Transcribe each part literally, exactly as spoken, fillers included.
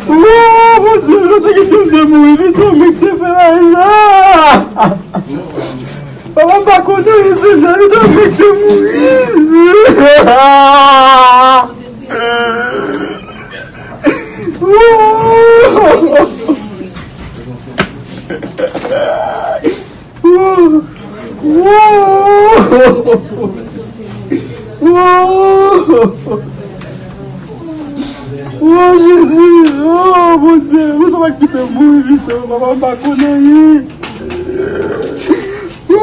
Woo, Bondye, nou te kite m te mouri, li tou, men ki te fè bagay sa. Papa m pa konnen, Senyè, li tou, men ki te mouri. Woo! Woo! Woo! Woo! Woo, Jezi! Woo, Bondye! Woo, sa va kite m mouri, mesye! Papa m pa konnen anyen! Woo!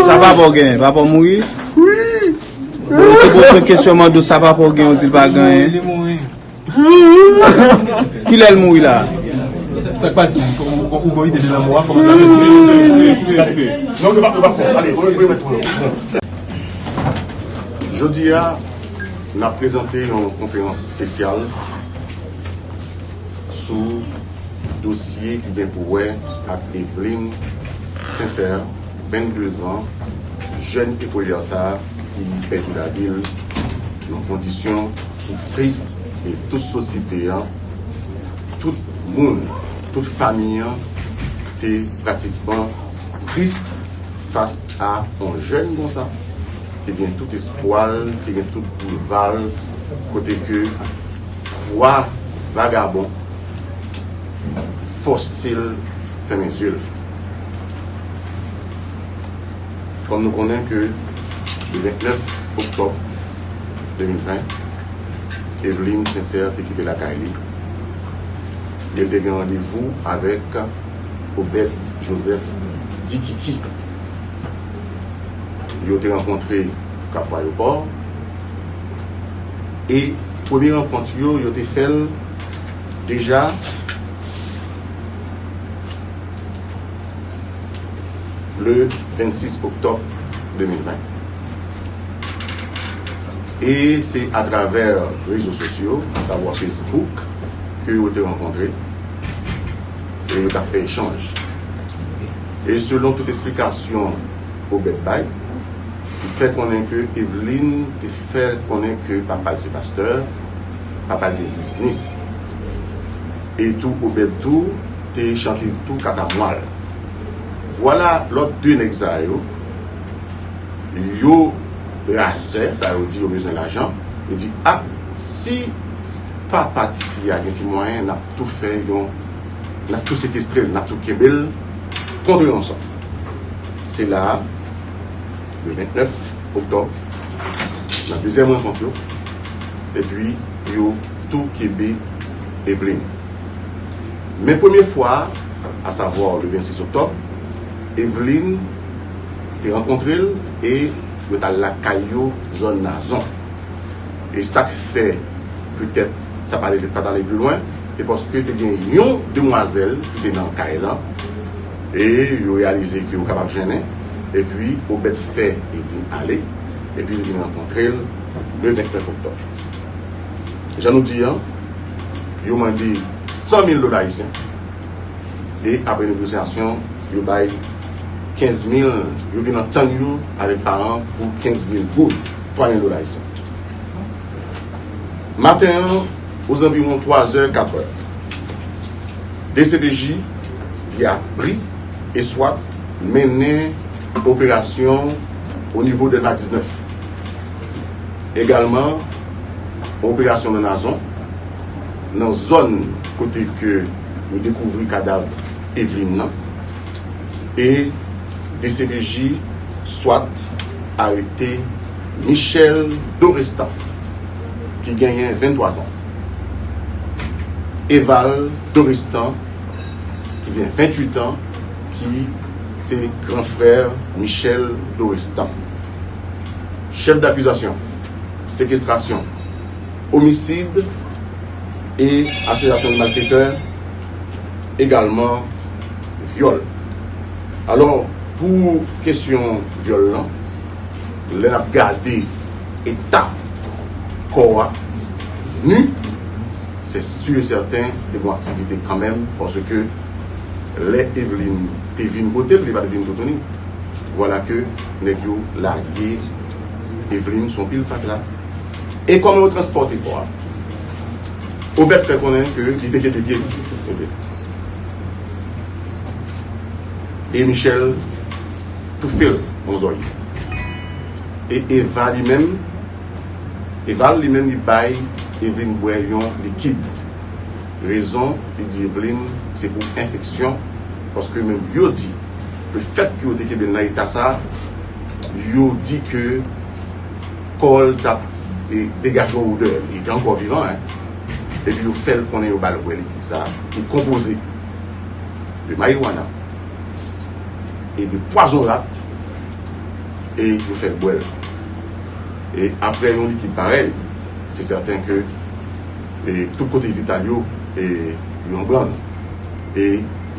Sa papa w genyen? Papa w mouri? Wi! Ou te poze kesyon, mande w sa papa w genyen, ou di l pa genyen. Li mouri. Kilè l mouri la? Sa k pase? Ou, ou, ou gon ide de lanmò a, kòman sa fè mouri? Jodi a, n ap prezante yon konferans espesyal sou dosye ki gen pou wè ak Eveline Sincère, vennde zan, jèn ekolyè sa a ki pèdi lavi l nan kondisyon ki tris, e tout sosyete a, tout moun, tout fanmi an te pratikman tris fas a yon jèn konsa, te gen tout espwa l, te gen tout boulva l, kote ke twa vagabon fòse l fèmen zye l. Kòm nou konnen ke le vennèf oktòb de mil ven, Eveline Sincère te kite lakay li, e l te gen randevou avèk Obed Joseph Dikiki. Yo te rankontre Kafou Ayewopò. E premye rankont yo, yo te fè l deja le vennsis oktòb de mil ven. E se atravè rezo sosyo, asavwa Facebook, ke yo te rankontre e yo t ap fè echanj. E selon tout esplikasyon Obed bay, li fè konnen ke Eveline te fè konnen ke papa l se pastè, papa l gen biznis. E tou, Obed tou te chante tou katamwal. Vwala lòt de nèg sa yo, yo razè, sa yo di yo bezwen lajan. Yo di, a, si papa tifi a gen ti mwayen, n ap tou fè yon, n ap tou sekestre l, n ap tou kenbe l kont yon sòt. Se la a, le vennèf oktòb, nan dezyèm rankont yo, epi yo tou kenbe Eveline. Men premye fwa, asavwa le vennsis oktòb, Eveline te rankontre l e yo t al lakay yo, zòn Nazon. E sa k fè, petèt, sa pa t ale, pa t ale pi lwen, se paske te gen yon demwazèl ki te nan kay lan, e yo reyalize ke yo kapab jennen, epi Obed fè Eveline ale, epi li vin rankontre l le vennèf oktòb. Jan nou di an, yo mande san mil dola ayisyen, e apre negosyasyon, yo bay kenz mil, yo vin antann yo avèk paran pou kenz mil goud, twa mil dola ayisyen. Maten an, ozanviwon twa zè, kat è, D C P J, via bri e swat, mennen operasyon o nivo Dèlma diznèf. Egalman, operasyon nan Nazon, nan zòn kote ke yo dekouvri kadav Eveline nan, e D C P J swat arete Michel Dorestan, ki genyen venntwa zan. Eval Dorestan, ki gen venntuit an, ki se gran frè Michel Dorestan. Chèf dakizasyon, sekestrasyon, omisid e asosyasyon de malfetè, egalman vyòl. Alò, pou kesyon vyòl lan, lè n ap gade eta kò a, ni, se si e sèten te gon aktivite kanmenm, paske lè Eveline te vin kote l, li pa t vin toutouni. Vwala ke nèg yo lage Eveline se yon pil fatra. E kòman yo transpòte kò a? Obed fè konnen ke li te kenbe pye li. Ok. E Michel toufe l yon zòrye. E Eva li menm, Eval li menm li bay Eveline bwè yon likid. Rezon, li di Eveline se pou enfeksyon, paske menm yo di, lefètke yo te kenbe l nan eta sa, yo di ke kò l t ap, e, degaje yon odè, li te ankò vivan, en. Epi yo fè l konnen yo ba l bwè likid sa, ki konpoze de marijuana e de pwazon rat, e yo fè l bwè l. E apre yon likid parèy, se sèten ke, e, tout kote vital yo, e, yo anbrann. E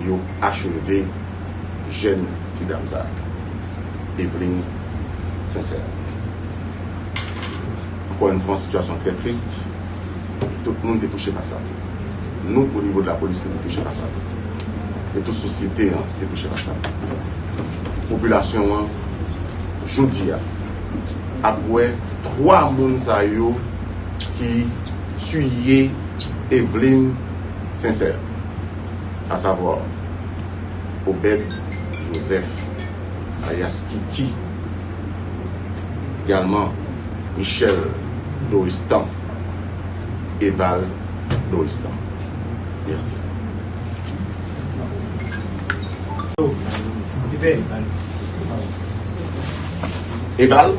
yo acheve jèn ti dam sa, Eveline Sincère. Ankò yon fwa, yon sitiyasyon trè tris. Tout moun te touche pa sa tou. Nou, o nivo de lapolis, nou te touche pa sa tou. E tout sosyete an te touche pa sa tou. Popilasyon an, jodi a, ap wè twa moun sa yo ki tiye Eveline Sincère, asavwa Obed Joseph, alyas Kiki, egalman Michel Doristan, Eval Doristan. Mèsi. Eval?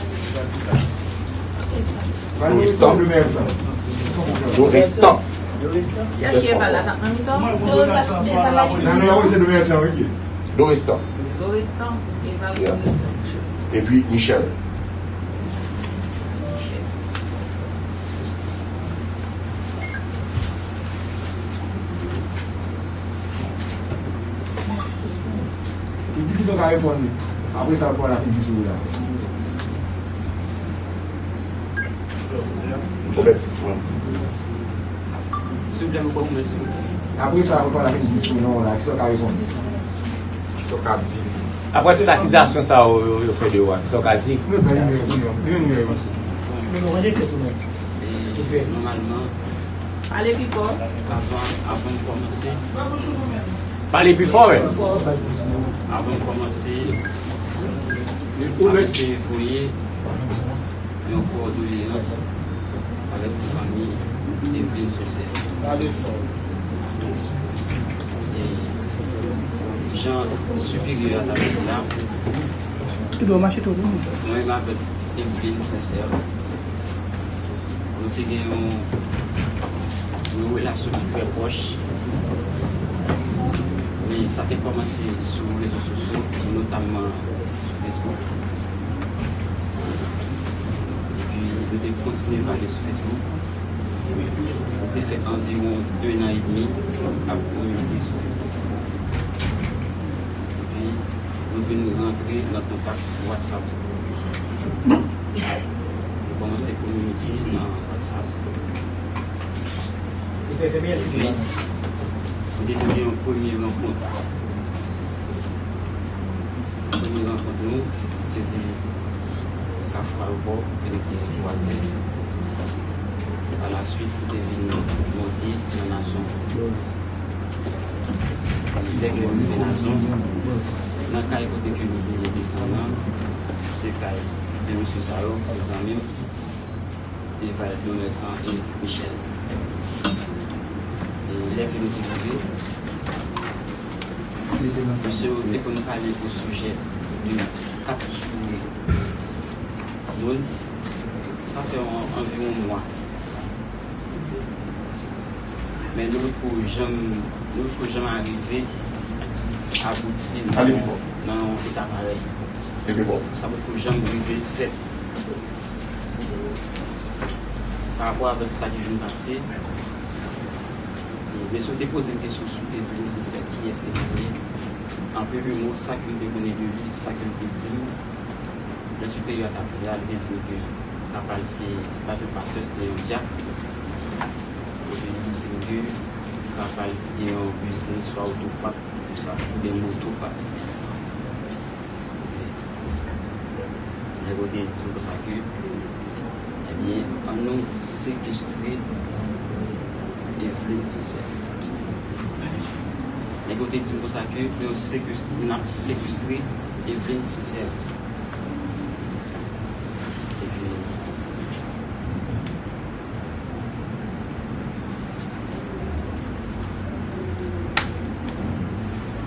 Doristan. Doristan. Doristan. Nan nou, se Doristan, wi. Doristan. Eval Doristan. Epi Michel. Kiki, kisa w ka reponn li? Apre sa, w pral ak Kiki sou la. Silvouplè, mwen pran mwen, silvouplè. Apre sa, w pral ak Kiki sou non la. Kisa w ka reponn? Kisa w ka di? Apre tout akizasyon sa yo, yo, yo fè de ou a, kisa w ka di? Mwen bay nimewo, nimewo, nimewo, nimewo. Nimewo, mande kèk ou menm. E, nòmalman, pale pi fò. Avan, avan m kòmanse. Pale pi fò, wi. Avan m kòmanse, mwen ap eseye voye yon kondoleyans avèk fanmi Eveline Sincère. E jan siperyè a t ap di la, mwen avèk Eveline Sincère, nou te gen yon, yon relasyon ki trè pwòch. Men sa te kòmanse sou rezo sosyo, notamman sou Facebook. Epi nou te kontinye pale sou Facebook. Nou te fè anviwon en an edmi ap kominike sou Facebook. Epi nou vin rantre nan kontak WhatsApp. Nou kòmanse kominike nan WhatsApp. Epi, nou te vin gen yon premye rankont. Premye rankont nou, se te Kafou Ayewopò, kote nou te kwaze. Pa la swit, nou te vin monte nan Nazon. Lè ke nou rive Nazon, nan kay kote ke nou te desann nan, se kay de mesye sa yo, se zanmi m, Eval, Domersan e Michel. E lè ke nou te rive, mesye yo te konn pale o sijè de kaptire moun. Sa fè an, anviwon mwa. Men nou potko janm, nou potko janm arive abouti nan, nan yon eta parèy. Sa potko janm rive fèt. Pa rapò avèk sa ki vin pase, mesye yo te poze m kesyon sou Eveline Sincère, kiyès Eveline ye? An premye mo, sa ke m te konnen de li, sa ke l te di m, jan siperyè a t ap di a, li te di m ke papa l se, se pa t yon pastè, se te yon dyak. Epi li di m ke papa l te gen yon biznis, swa otopat, tout sa, oubyen motopat. Nèg yo te di m konsa ke Nou sekestre Evelyne Sincère. Nèg yo te di m konsa ke yo sekestre, n ap sekestre Evelyne Sincère. Epi,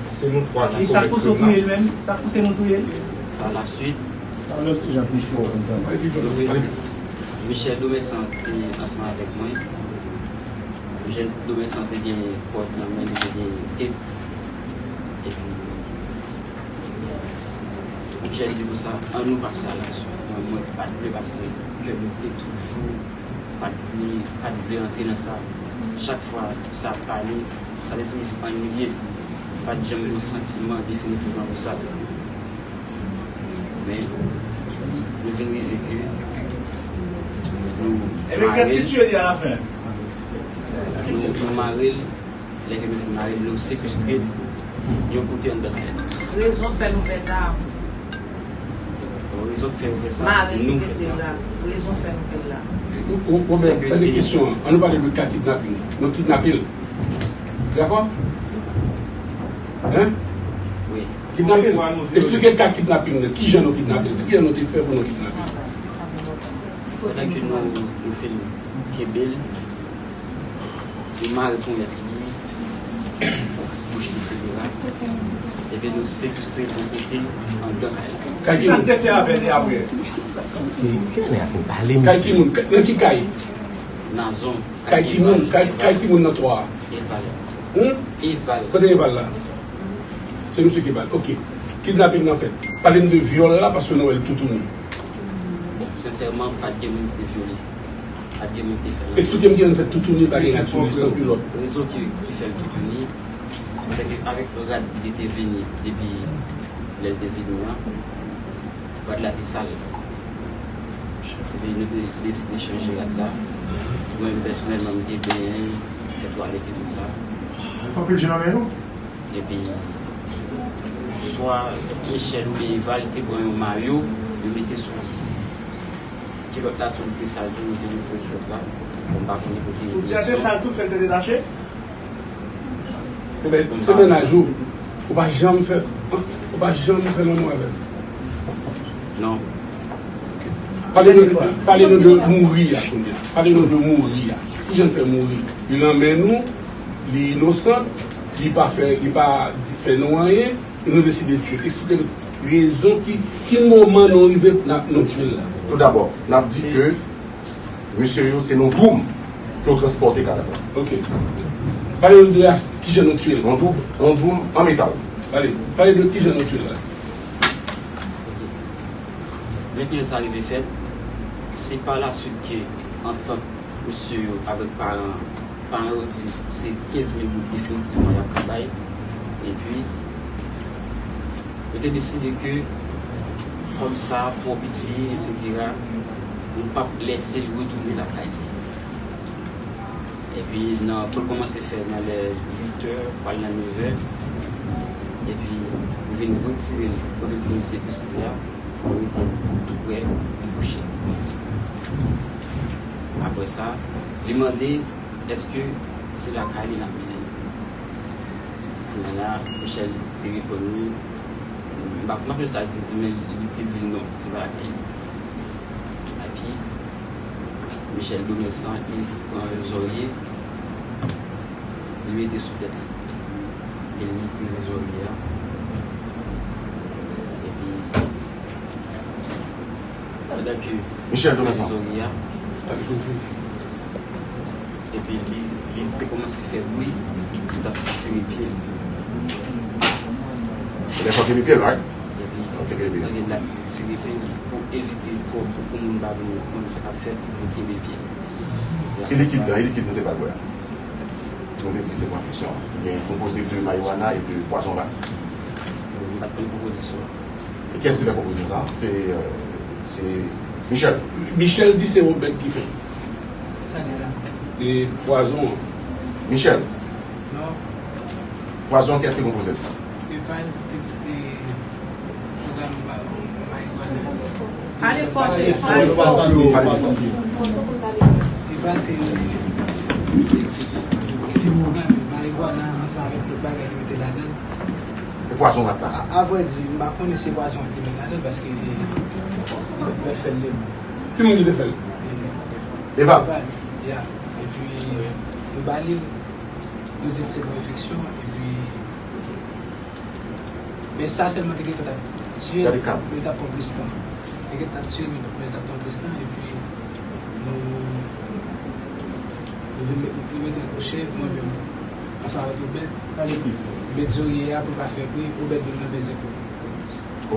Se nou twa ki komèt krim nan. Sa k pouse nou touye l menm? Sa k pouse nou touye l? Pa la swit, nou vin, Michel Domersan te ansanm avèk mwen. Michel Domersan te gen kòd nan men li, te gen tep. Epi, Michel di konsa, ann nou pase a laksyon. Mwen, mwen pa t vle paske kè m te toujou pa t vle, pa t vle antre nan sa. Chak fwa sa ap pale, sa te toujou annuye m. M pa t janm gen yon santiman definitivman pou sa. Men, nou vin rive ke nou mare l. Nou, nou mare l, lè ke nou fin mare l, nou sekestre l yon kote anndan kay la. Rezon k fè nou fè sa. Rezon k fè nou fè sa, nou fè sa. Rezon k fè nou fè l la. Wobè, sa se kesyon an. Ann nou pale de ka kidnaping. Nou kidnape l. Dakò? Hein? Wi. Kidnape l. Eksplike ka kidnaping nan. Kijan nou kidnape l? Kijan nou te fè pou nou kidnape l? Pandan ke nou, nou fin kenbe l, nou mare ponyèt li, bouch li, etsetera. Epi nou sekestre l yon kote anndan kay la. Kay ki moun? Kisa n te fè avè li apre? Kay ki moun? Nan ki kay? Nazon. Kay ki moun? Kay, kay ki moun nan twa a? Eval. Hum? Eval. Kote Eval la? Se misye ki Eval. Ok. Kidnaping nan fèt. Pale m de vyòl la, paske nou wè l toutouni. Sensèman, pa t gen moun ki te vyole. Pa t gen moun ki te fè l. Eksplike m kijan l fè toutouni, pa gen rad sou li, san kilòt. Rezon ki, ki fè l toutouni, se ke avèk rad li te vini depi lè l te vini an, rad la te sal. Epi nou te deside chanje rad la. Mwen menm pèsonèlman, m te benyen, fè twalèt e tout sa. Fè anpil je nan men nou. Epi, swa Michel oubyen Eval te pran yon mayo, yo mete sou kilòt la, tou li te sal tou, yo te mete sou kilòt la. Bon, m pa konnen kote yo mete sa. Soutyen an te sal tou, fè l te detache? Ebyen, se mennaj ou. Ou pa janm fè, ou pa janm fè lanmou avè l. Non. Pale nou, pale nou de mouri a kounye a. Pale nou de mouri a. Kijan l fè mouri? Li nan men nou, li inosan, li pa fè, li pa fè nou anyen, e nou deside tiye l. Eksplike nou rezon ki, ki moman nou rive n ap, nou tiye l la. Toudabò, n ap di ke mesye yo se nan yon doum pou yo transpòte kadav la. Ok. Pale nou de as-, kijan nou tiye l. Yon doum, yon doum an metal. Ale, pale de kijan nou tiye l la. Men kijan sa rive fèt, se pa la swit ke antant mesye yo avèk paran, paran yo di se kenz mil goud definitivman y ap ka bay. Epi, yo te deside ke kòb sa twò piti, etsetera, nou p ap lèse l retounen lakay li. Epi, nan, pou l kòmanse fè nan lè uit è, pral nan nevè. Epi, nou vin retire l kote l te sekestre a, nou mete l tou prè, li kouche. Apre sa, li mande èske se lakay li n ap mennen l. Kounye a la, Michel te reponn li, m pa, m pa sonje sa l te di, men li te di l non, se pa lakay li. Epi, Michel Domersan, li pran zòrye, li mete sou tèt li. Epi li peze zòrye a. Epi, pandan ke Michel Domersan peze zòrye a, epi li, li te kòmanse fè bri, li t ap tire pye l. Lè sa w kenbe pye l, right? Epi, ok, kenbe pye l. Epi l ap tire pye l pou evite, pou, pou, pou moun pa vin konn sa k ap fèt, li kenbe pye l. E likid la, e likid nou te ba l bwè a? Nou te di se pou enfeksyon. Gen konpoze de marijuana e de pwazon rat. M pa t konn konpozisyon an. E kiyès ki fè konpozisyon sa? Se, euh, se Michel. Michel di se Robert ki fè. Sa li la? E pwazon an. Michel. Non. Pwazon an, kiyès ki konpoze l? Eval te kite pwogram marijuana. Pale fò, pale fò. Pale fò. Rat, e, pi wou, men marigwana ansanm avèk lòt bagay ki mete ladan l. E pwazon rat la? A, avrèdi, m pa konnen si se pwazon rat ki mete ladan l, paske li, li, li fè l de moun. Ki moun ki te fè l? E, Eval. Eval, ya. Epi, nou ba li l, nou di l se pou enfeksyon, epi, men sa sèlman te gentan t ap tiye l, men l t ap pran plis tan. Te gentan t ap tiye l, men, men l t ap pran plis tan, epi nou, nou vin met, nou mete l kouche, mwen menm, ansanm avèk Obèd. Obèd di w yè a pou l pa fè bri, Obèd vin nan peze kou.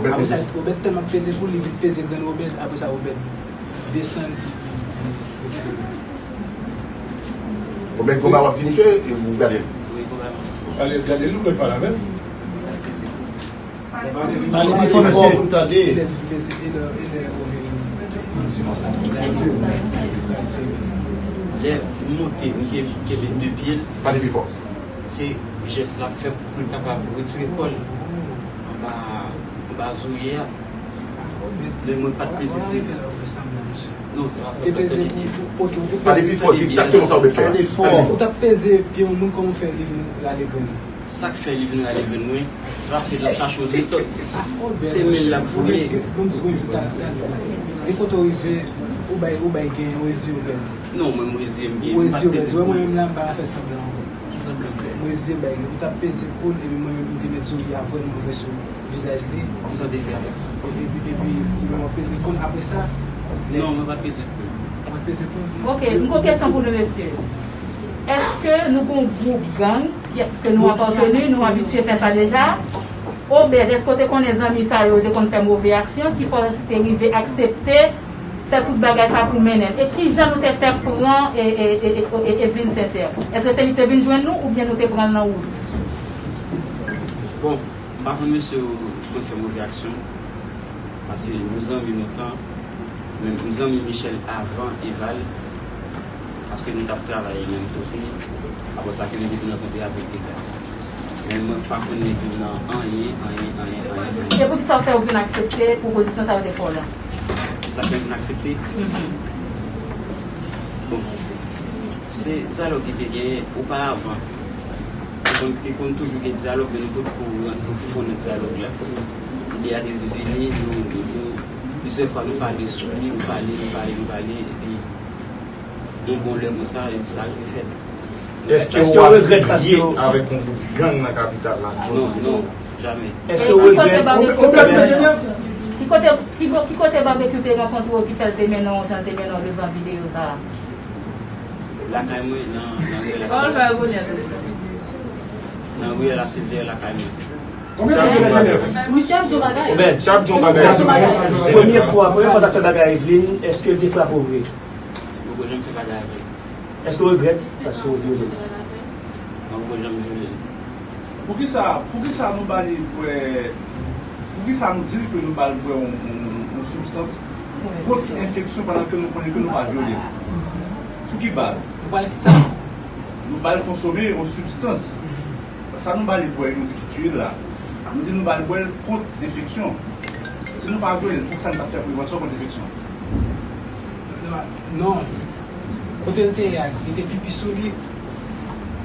Obèd peze. Apre sa, Obèd tèlman peze kou, li vin peze grenn Obèd, apre sa, Obèd desann, li, li, li retire l. Obèd konba w ak ti misye, e ou gade l? Wi, konba m. Gade, gade l, ou mèt pale avè l. Pale pi fò pou n tande. Lè m monte, m ke-, kenbe de pye l. Pale pi fò. Se jès l ap fè pou l kapab retire kò l anba, anba zouyè a. Men mwen pa t peze pye. Non, se pa sa, m pa t peze pye. Pale pi fò, di egzakteman sa w te fè. Ou t ap peze pye yon moun, kòman w fè li vin rale grenn? Sa k fè li vin rale grenn mwen, paske l ap chache yon metòd. Se men l ap voye. Gen kote w rive, ou bay, ou bay gen, ou ezye, ou pèdi. Non, mwen, mwen ezye, m gen, ou ezye, ou pèdi. Wè, mwen menm la, m pa ka fè sanblan ankò. Ki sanblan m fè? Mwen ezye, bay gen, ou t ap peze kou l, epi mwen menm, m te met zouyè a vrèman vre sou vizaj li. Kisa w te fè avè l? Epi, epi, epi, mwen peze kou l, apre sa. Non, mwen pa t peze kou l. Ou pa t peze kou l? Ok, m gon kesyon pou nou, mesye. Èske nou gon gwoup gang, ke nou apateni, nou abitye fè sa deja? Obèd, èske w te konnen zanmi sa yo, yo te konn fè move aksyon, ki fè w te rive aksepte fè tout bagay sa pou mennen l? E kijan nou te fè pran e, e, e, e, e, Evelyne Sincère? Èske se li ki te vin jwenn nou, oubyen nou te pran l nan wout? Bon, m pa konn mesye yo konn fè move aksyon, paske nou zanmi lontan, men m zanmi Michel avan Eval, paske nou t ap travay menm kote, apre sa ke nou te vin rankontre avèk Eval. Men mwen pa konn nèg yo nan anyen, anyen, anyen, anyen, anyen. E poukisa w fè w vin aksepte pwopozisyon sa yo te fè w la? Sa fè m vin aksepte? Mhm. Bon, se dyalòg ki te genyen oparavan. Te konn, te konn toujou gen dyalòg, men nou potko rantre nan fon nan dyalòg la. Ide a te vini, nou, nou, nou, plizyè fwa nou pale sou li, nou pale, nou pale, nou pale, epi yon bon lè konsa, epi sa rive fèt. Èske w afilye avèk yon gwoup gang nan kapital la? Non, non, jamè. Èske w regrèt? Ki kote, ki bo-, ki kote Babekyou te rankontre w ki fè l te mennen w jan l te mennen w devan videyo sa a? Lakay mwen, nan, nan riyèl a Sezè. Nan riyèl a Sezè, lakay mwen. Konbyen tan w gen nan Jenèv? Misye ap di yon bagay. Obèd, misye ap di yon bagay. Premye fwa, premye fwa w t ap fè bagay Evelyne, èske l te frape w vre? Mwen poko janm fè bagay avè l. Èske w regrèt paske w vyole l? Mwen poko janm vyole l. Poukisa, poukisa nou ba li bwè, poukisa nou di l ke nou ba l bwè yon, yon, yon sibstans kont enfeksyon pandan ke nou konnen ke nou pa vyole l? Sou ki baz? Nou ba l kisa? Nou ba l konsome yon sibstans. Sa nou ba li bwè, nou di ki tiye l la. Nou di nou ba li bwè l kont enfeksyon. Si nou pa vyole l, poukisa nou t ap fè prevansyon kont enfeksyon? Non. Kote l te ye a, li te pipi sou li.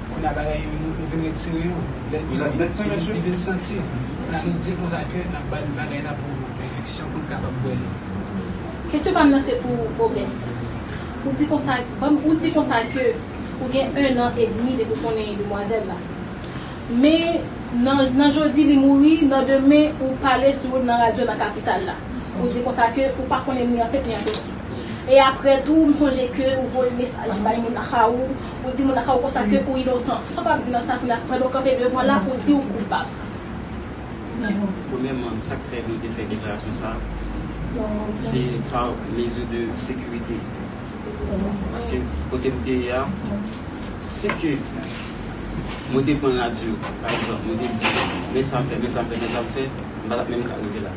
Kounye a bagay yo, nou, nou vin retire yo. Lè l pipi, li, li vin santi. Kounye a nou di l konsa ke n ap ba l bagay la pou enfeksyon, pou l kapab bwè l. Kesyon pa m nan se pou Obèd. Ou di konsa, ban m, ou di konsa ke ou gen en an edmi depi w konnen demwazèl la. Men, nan, nan jodi li mouri, nan demen ou pale sou l nan radyo nan kapital la. Ou di konsa ke ou pa konnen ni an tèt ni an peti. E apre tou, m sonje ke ou voye mesaj bay moun lakay ou, ou di moun lakay ou konsa ke ou inosan. Sa w p ap di nan sa kounye a, pandan w kanpe devan la, ou di ou koupab? Premyèman, sa k fè nou te fè deklarasyon sa a, se pa mezi de sekirite. Paske kote m te ye a, si ke mwen te pran radyo, pa egzanp, mwen te di, men sa m fè, men sa m fè, men sa m fè, m pa t ap menm ka rive la.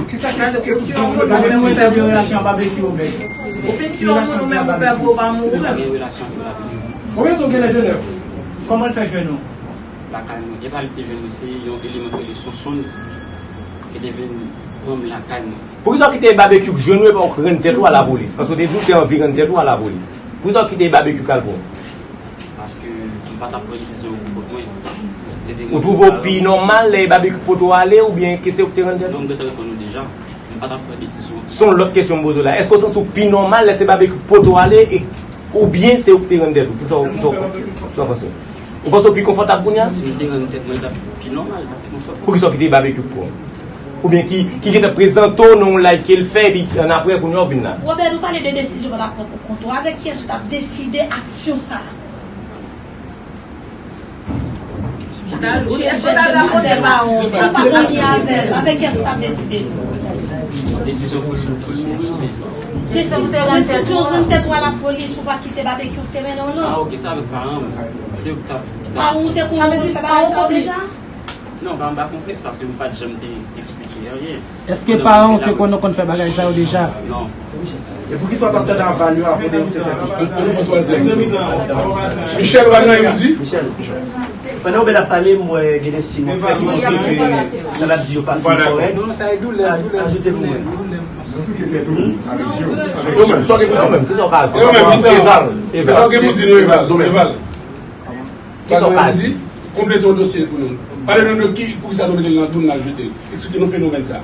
Kisa ki eksplike tout zòn nou? Gade mwen fè vyolasyon pa beki obèk. Ou fin tiye yon moun ou menm ou pè pou ou pa mouri. Pa gen relasyon avèk la. Konbyen tan w gen nan Jenèv? Kòman l fè jwenn ou? Lakay mwen. Eval te jwenn mwen, se yon eleman ki rele Sonsonn ki te vin pran m lakay mwen. Poukisa w kite Babekyou k jwenn ou epi w rann tèt ou a lapolis? Paske w te di w te anvi rann tèt ou a lapolis. Poukisa w kite Babekyou k al pran w? Paske m pa t ap pran desizyon pou kont mwen. Se te mwen ki te... Ou twouve w pi nòmal lè Babekyou pote w ale oubyen ke se ou ki te rann tèt ou? Non, m gentan reponn ou deja. M pa t ap pran desizyon. Se yon lòt kesyon m poze w la. Èske w santi w pi nòmal lè se Babekyou ki pote w ale e, oubyen se ou ki te rann tèt ou? Kisa w, kisa w, kisa w panse? Ou panse w pi konfòtab kounye a? Si m te rann tèt mwen, li t ap pi nòmal, li t ap pi konfòtab. Poukisa w kite Babekyou k pran w? Oubyen ki, ki gentan prezante w nan yon live ke l fè, epi annapre, kounye a w vin la? Robert, nou pale de desizyon w ap pran pou kont ou. Avèk kiyès ou t ap deside aksyon sa a? Èske w t al rakonte paran w sa? Ou pa konn li avè l. Avèk kiyès ou t ap deside? Desizyon pou sou, pou sou, pou sou. Desizyon, desizyon rann tèt ou a lapolis pou pa kite Babekyou te mennen w, non? Ah, ok, se avèk paran m. Se yo ki t ap... Paran w te konn konn fè bagay sa yo deja? Non, pa, m pa konplis paske m pa t janm te eksplike anyen. Èske paran w te konn, konn fè bagay sa yo deja? Non. E poukisa w t ap tande aval yo avan de yon sèten... Michel, w ap nan di? Michel, pandan Obed ap pale, m wè gen de siy w ap fè ki montre ke sa l ap di yo pa fin kòrèk. Non, sa e doulè, doulè, ajoute pou mwen. Yo menm, sa w gen pou di? Yo menm, kisa w ka di? Eval. Eval. Sa w gen pou di nou, Eval? Eval. Kisa w ka di? Konplete yon dosye pou nou. Pale nou de ki, poukisa nou mete l nan dou, n al jete l. Eksplike nou fenomèn sa.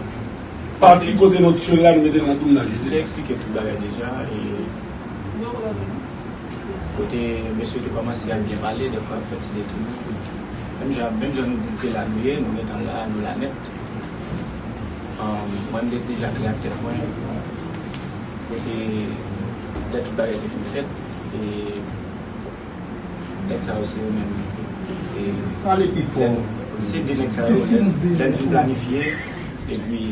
Pati kote nou tiye l la, nou mete l nan dou, n al jete l. Te eksplike tout bagay deja, e kote mesye te kòmanse ap byen pale, dèfwa ap fè ti detounman. Menm jan, menm jan nou di l se la nou ye, nou gentan la, nou la nèt. Ahn, mwen, m te deja klè ak tèt mwen. Kote lè tout bagay te fin fèt, e nèg sa yo se yo menm. Se sa ale pi fò. Se de nèg sa yo, lè n fin planifye, epi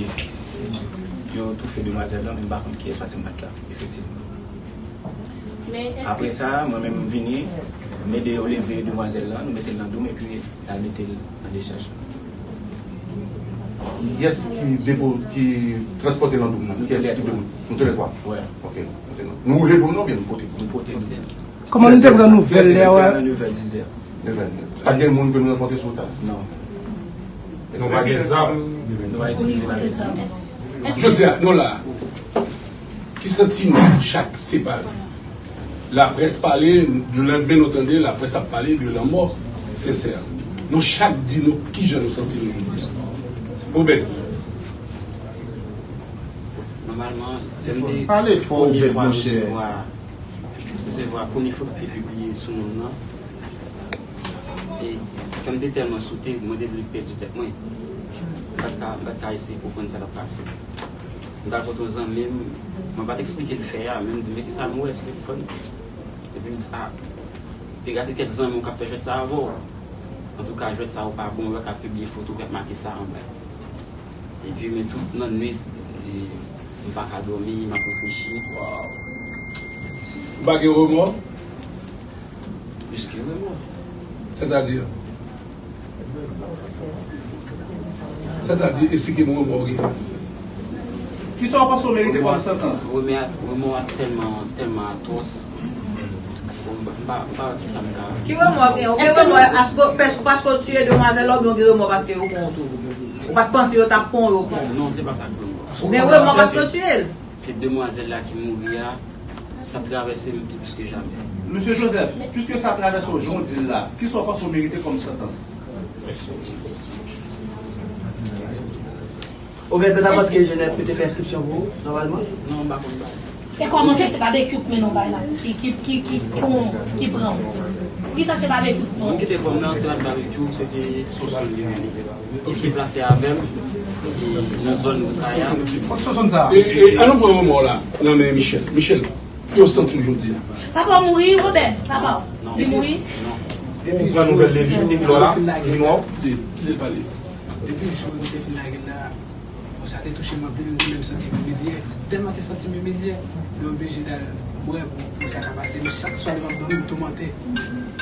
yo toufe demwazèl lan, men m pa konn kiyès paske m pa t la, efektivman. Apre sa, mwen menm m vini, m ede yo leve demwazèl lan, nou mete l nan dou m, epi n al mete l nan dechaj la. Kiyès ki depo, ki transpòte l nan dou m nan? Kiyès ki depo? Nou toulètwa? Wi. Ok. Nou woule dou m nan oubyen nou pote? Nou pote dou m. Kòman nou te pran nouvèl lè a? Nan nevè, dizè. Nevè. Pa t gen moun ke nou rankontre sou wout la? Non. Nou pa gen zam? Nou pa itilize la. Jodi a, nou la. Ki santiman chak separe? Laprès pale, lelendemen nou tande laprès ap pale de lanmò Sensè. Nou chak di nou kijan nou santi nou jodi a. Obed. Nòmalman, lè m te... Pale fò, Obed, monchè. Resevwa, resevwa premye foto ki te pibliye sou moun nan. E kè m te tèlman sote, mwen te vle pèdi tèt mwen. M pa t ka, m pa t ka eseye konprann sa k ap pase. M t al kote yon zanmi m, mwen pa t eksplike l fè a, men m di, "Men kisa m wè sou telefòn?" Epi m di, "A, piga se kèk zanmi w k ap fè jwèt sa avè w. Antouka, jwèt sa yo pa bon, yo ka pibliye foto w k ap make sa anba." Epi, men tout lannwit, e, m pa ka dòmi, m ap reflechi. Ou pa gen remò? Plis ke remò. Sètadi? Sètadi, eksplike m remò w gen. Kisa w panse w merite kòm santans? Remò a, remò a tèlman, tèlman atwòs. M pa, m pa wè kisa m ka... Ki remò w gen? Ou gen remò paske, paske w tiye demwazèl la oubyen w gen remò paske yo pran w tou? Ou pa t panse yo t ap pran w, yo pran w? Non, se pa sa k remò. Ou gen remò paske w tiye l? Se demwazèl la ki mouri a, sa travèse m pi plis ke jamè. Mesye Joseph, piske sa travèse w jan w di l la, kisa w panse w merite kòm santans? Obed, nan apòt ke Jenèf yo te fè enskripsyon pou ou, nòmalman? Non, m pa konn bagay sa. E kòman fè se Babekyou k mennen w bay la? Ki, ki, ki, ki, ki, ki pran w? Poukisa se Babekyou k pran w? Moun ki te pran m nan, se pa t Babekyou, se te Sonsonn li menm. Li te deplase avè m, e, nan zòn Wout Kaya. Kot Sonsonn sa? E, e, an nou pran remò la nan men Michel. Michel, ki w santi w jodi a? Papa w mouri, Robert, papa w. Non. Li mouri? Non. Ou pran nouvèl de li, li lò la, li mò? Kite, kite l pale. Depi jou nou te fin lage l la, bon, sa te touche m anpil, m te menm santi m imilye. Tèlman te santi m imilye, nou oblije t al bwè pou, pou sa ka pase. Men chak swa lè m ap dòmi, m toumante.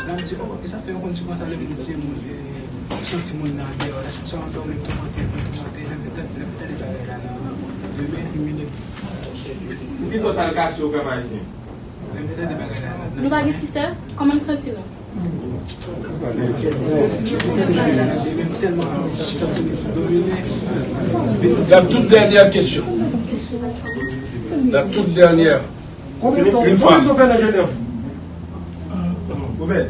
La, m di, "Oh, e sa fè yo konn di konsa lè m di moun, e, m santi moun nan andeyò la, chak swa m ap dòmi, m toumante, m toumante, lè m tande, lè m tande bagay la nan demen." Poukisa w t al kache w, pèp ayisyen? Lè m tande bagay la nan... Nou pa gen ti sè? Kòman n santi nou? La toute dernière question. La toute dernière. Une femme. Obed,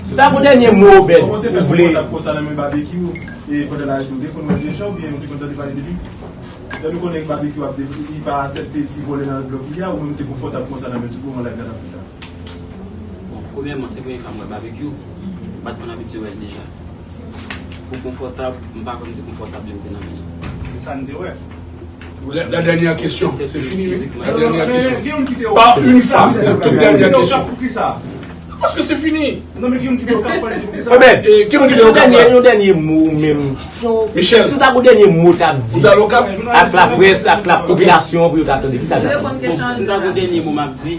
Si w ta gon dènye mo, Obed, ou vle. Kontak konsa nan men Babekyou, e pandan l arete, ou te konn wè Deschamps oubyen ou te konn tande pale de li? Lè nou konnen Babekyou ap de, li pa aksepte ti vòlè nan blòk li a, ou menm ou te konfòtab konsa nan men tout moman live la t ap fèt la? Bon, premyèman, se premye fwa m wè Babekyou. M pa t konn abitye wè l deja. Pou konfòtab, m pa konn m te konfòtab lè m te nan men li. Se sa n te wè. La, la dernière question, c'est fini, oui. La Gen dernière youn ki te question. Pas une femme, toute dernière question. Poukisa? Parce que c'est fini. Non, men gen youn ki te okap pale sou poukisa? Obed, Eh, ki moun ki te yon dènye, okap? Yon dènye mo menm. Michel. Si w ta gon dènye mo w t ap di Vous allez au cap? ak laprès, ak lapopilasyon pou yo ta tande kisa w t ap di. Si m ta gon dènye mo m ap di,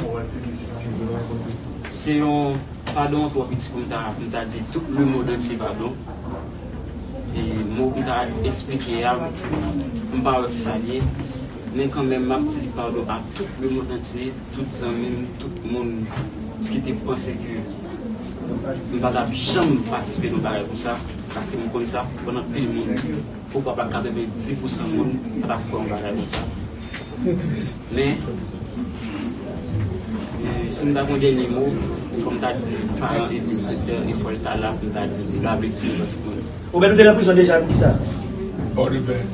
se yon padon twò piti pou m ta, pou m ta di tout lemonn antye padon. E mo pou m ta esplike a, m pa wè kisa l ye. Men kanmenm, m ap di padon a tout lemonn antye, tout zanmi m, tout moun ki te panse ke m pa t ap janm patisipe nan bagay konsa, paske m konn sa, konn anpil moun, poukwa pa katrevendis pousan moun pa t ap kwè yon bagay konsa. Men, e, si m ta gon dènye mo, fò m ta di paran Edwin Sincère, e fò l ta la pou m ta di, m ta vle di nou tout moun. Obed, ou te nan prizon deja, poukisa? Port-de-Paix.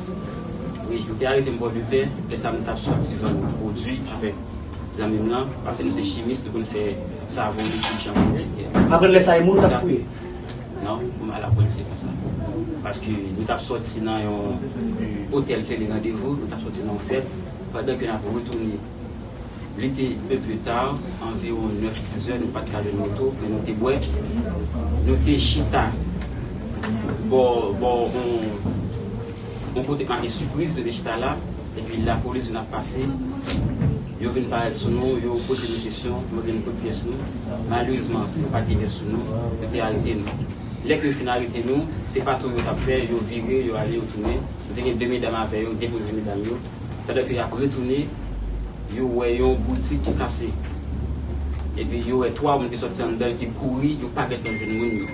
Wi, yo te arete m Pòdepè, lè sa m t ap sòti vann pwodui avèk zanmi m lan, paske nou se chimis, nou konn fè savon, likid, chanpou, etsetera. M aprann lè sa e moun ou t ap fouye. Non, m al aprann se konsa. Paske nou t ap sòti nan yon otèl ki rele Randevou, nou t ap sòti nan yon fèt, pandan ke n ap retounen. Li te un peu tard, anviwon nèf, diz è, nou pa t ka jwenn moto, men nou te bwè. Nou te chita bò, bò yon, yon kote k make Sipriz, nou te chita la, epi lapolis vin ap pase. Yo vin parèt sou nou, yo poze nou kesyon, yo mande nou kot pyès nou. Malerezman, nou pa t gen pyès sou nou, yo te arete nou. Lè ke yo fin arete nou, se patou yo t ap fè, yo vire, yo ale, yo tounen. Nou te gen de medam avè yo, depoze medam yo. Pandan ke y ap retounen, yo wè yon boutik ki kase. Epi yo wè twa moun ki sòti anndan l ki kouri, yo pa gentan jwenn moun yo.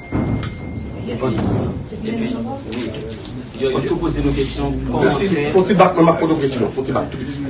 Epi, wi, yo, yo tou poze nou kesyon, kòman Mèsi. fè. Fon ti bak, mwen m ap pote w kesyon. Fon ti bak, tou piti.